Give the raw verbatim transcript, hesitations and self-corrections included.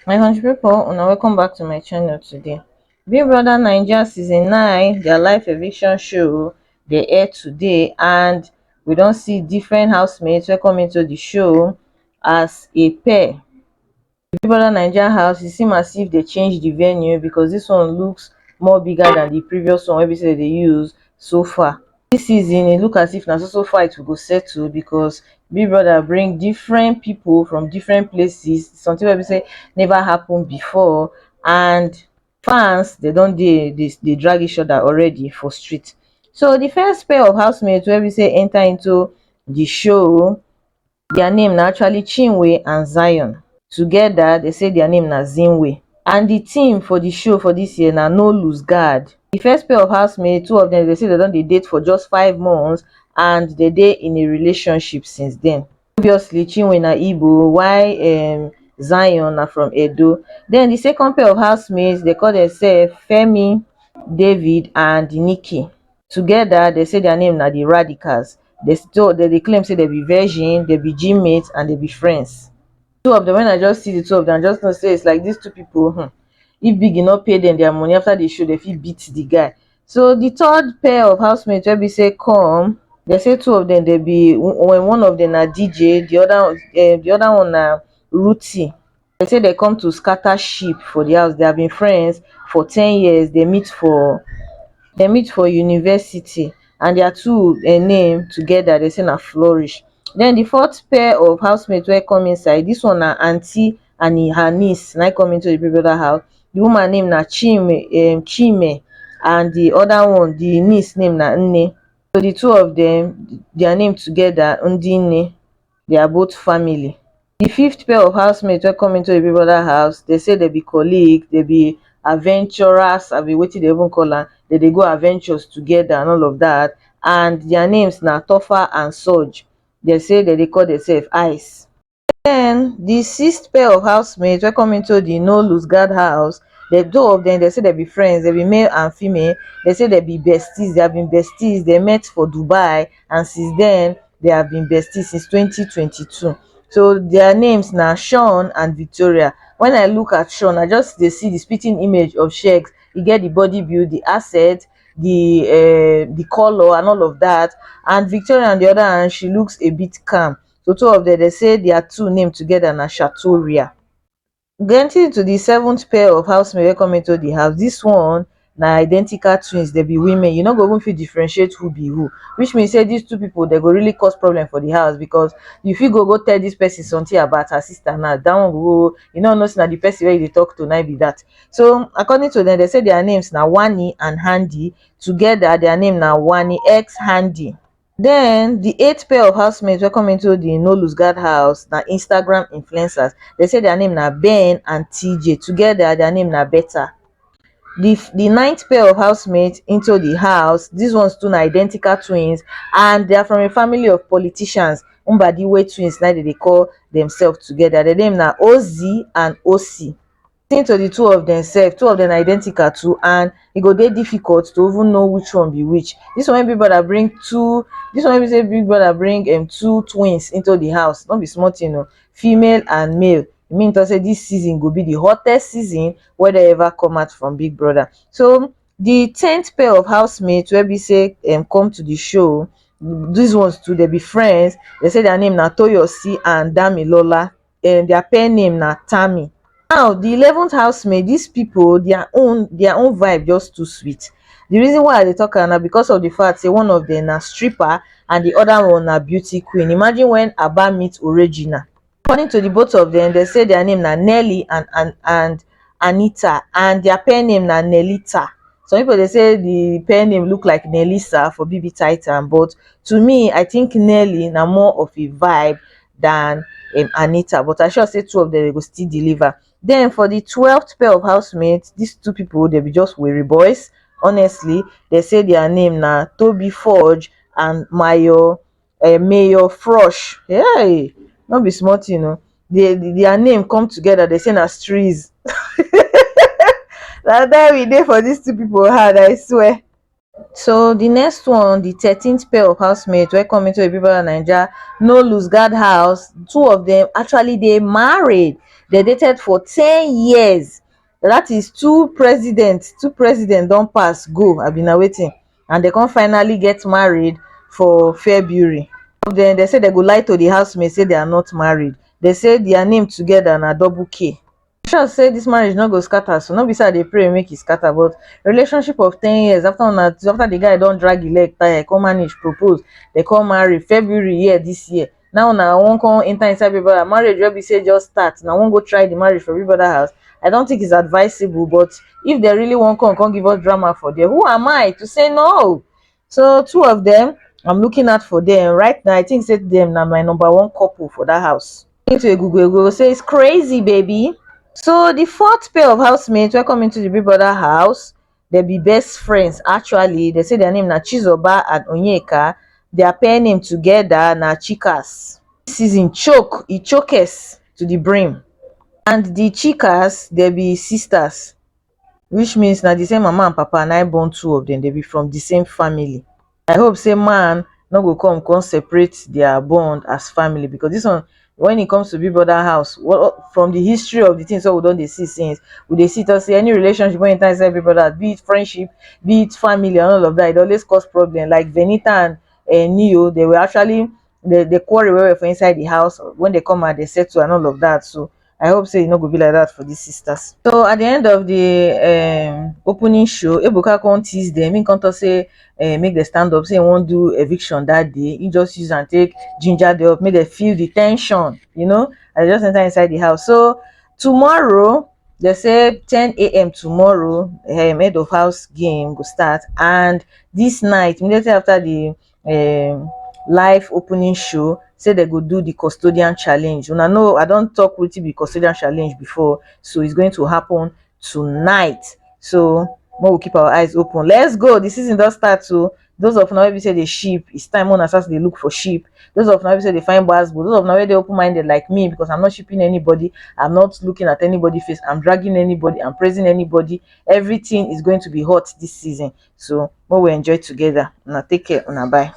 My country people, una welcome back to my channel today. Big Brother Naija season nine, their live eviction show, dey air today, and we don see different housemates wey come into the show as a pair. Big Brother Naija house, e seem as if they change the venue, because this one looks more bigger than the previous one wey be say they use so far. This season, e look as if na so so fight we go settle, because Big Brother bring different people from different places, something wey be say never happened before, and fans, they don dey dey dey drag each other already for street. So the first pair of housemates wey be say enter into the show, their name na actually Chinwe and Zion. Together, they say their name na Zinwe. And the theme for the show for this year na no lose guard. The first pair of housemates, two of them, they say they don dey date for just five months, and they dey in a relationship since then. Obviously, Chinwe na Igbo, while um, Zion na from Edo. Then the second pair of housemates, they call themselves Femi, David, and Nikki. Together, they say their name na the Radicals. They still they dey claim say they be virgin, they be gym mates, and they be friends. Two of them, when I just see the two of them, I just know say it's like these two people. Hmm, if Biggie not pay them their money after the show, they fit beat the guy. So the third pair of housemates wey be say come, they say two of them, they be when one of them na D J, the other uh, the other one na Ruti. They say they come to scatter ship for the house. They have been friends for ten years. They meet for they meet for university, and their two uh, name together, they say na Flourish. Then the fourth pair of housemates wey come inside, this one na aunty and her niece na come into the Big Brother house. The woman name na Chime, um, Chime, and the other one, the niece name na Nne. So the two of them, their name together, Ndinne, they are both family. The fifth pair of housemates wey come into the Big Brother house, they say they be colleague, they be adventurers, I be wetin they even call am, they dey go adventures together and all of that. And their names na Tofa and Soj. They say that they call themselves Ice. Then the sixth pair of housemates wey come into the no lose guard house, the two of them, they say they be friends, they be male and female. They say they be besties, they have been besties. They met for Dubai, and since then they have been besties since twenty twenty-two. So their names na Sean and Victoria. When I look at Sean, I just dey see the spitting image of Shex. He get the body build, the asset, the uh, the color, and all of that. And Victoria, on the other hand, she looks a bit calm. So two of them, they say their two name together na Shatoria. Getting to the seventh pair of housemates wey come into the house, this one na identical twins. They be women. You no go even fit differentiate who be who, which means say these two people, they go really cause problem for the house, because you fit go go tell this person something about her sister now, that one go go, you no know say na the person wey you dey talk to na be that. So according to them, they say their names na Wani and Handy. Together, their name na Wani X Handy. Then the eighth pair of housemates wey come into the no lose guard house na Instagram influencers. They say their name na Ben and T J. Together, their name na Better. The the ninth pair of housemates into the house, these ones two na identical twins, and they are from a family of politicians. Mbadiwe twins, now they dey call themselves together. The name na Ozi and Osi. Listen to the two of them sef, two of them identical too, and e go dey difficult to even know which one be which. This one wey Big Brother bring two, this one wey be say Big Brother bring um, two twins into the house, no be small thing o, female and male. E mean to say this season go be the hottest season wey dey ever come out from Big Brother. So the tenth pair of housemates wey be say um, come to the show, these ones too, they be friends. They say their name na Toyosi and Damilola. Um, their pen name na Tammy. Now the eleventh housemate, these people, their own their own vibe just too sweet. The reason why I dey talk am na because of the fact say one of them na stripper and the other one na beauty queen. Imagine when Aba meet Origina. According to the both of them, they say their name na Nelly and and and Anita, and their pen name na Nelita. Some people they say the pen name look like Nelisa for B B Titan, but to me, I think Nelly na more of a vibe than um, Anita. But I sure say two of them go still deliver. Then for the twelfth pair of housemates, these two people, they be just weary boys. Honestly, they say their name na Toby Forge and Mayo uh, Mayor Frosh. Hey, no be small thing, no. They, their name come together. They say na streets. That time we dey for these two people hard, I swear. So the next one, the thirteenth pair of housemates wey come into the Big Brother Naija no lose guard house. Two of them actually dey married. They dated for ten years. That is two presidents. Two presidents don pass go. I been waiting, and they come finally get married for February. Then they say they go lie to the housemates, say they are not married. They say their name together na double K. Sure say this marriage no go scatter, so no be say I dey pray make e scatter, but relationship of ten years, after una, after the guy don drag him leg tire, come manage propose, they come marry February year this year. Now una wan come enter inside Big Brother marriage wey be say just start, una wan go try the marriage for Big Brother house. I don't think it's advisable, but if they really wan come, come give us drama for there, who am I to say no? So two of them, I'm looking out for them right now. I think say them na my number one couple for that house. Into a Google, Google say it's crazy, baby. So the fourth pair of housemates wey come into the Big Brother house, they be best friends. Actually, they say their name na Chizoba and Onyeka. Their pair name together na Chikas. This season choke, e choke us to the brim. And the Chikas, they be sisters, which means na the same mama and papa na im born two of them. They be from the same family. I hope say man no go come, come separate their bond as family, because this one, when it comes to Big Brother house, what, from the history of the things wey we don dey see since, we dey see talk say any relationship wey enter inside Big Brother, be it friendship, be it family and all of that, it always cause problem. Like Venita and uh, Neo, they were actually, they, they quarrel well well for inside the house. When they come out, they settle and all of that. So I hope say e no go be like that for these sisters. So at the end of the um, opening show, Ebuka come tease them. He come talk say, uh, make them stand up, say he wan do eviction that day. He just use and take ginger them up, make them feel the tension, you know, and they just enter inside the house. So tomorrow, they say ten a m tomorrow, um, head of house game go start. And this night, immediately after the um, live opening show, say they go do the custodian challenge. Una know, I don talk wetin be custodian challenge before, so it's going to happen tonight. So make we keep our eyes open. Let's go. The season don start. So those of una wey be say dey ship, it's time una start to dey look for ship. Those of una wey be say dey find gbasgbo, those of una wey dey open minded like me, because I'm not shipping anybody, I'm not looking at anybody face, I'm dragging anybody, I'm praising anybody. Everything is going to be hot this season. So make we enjoy together. Una take care. Una bye.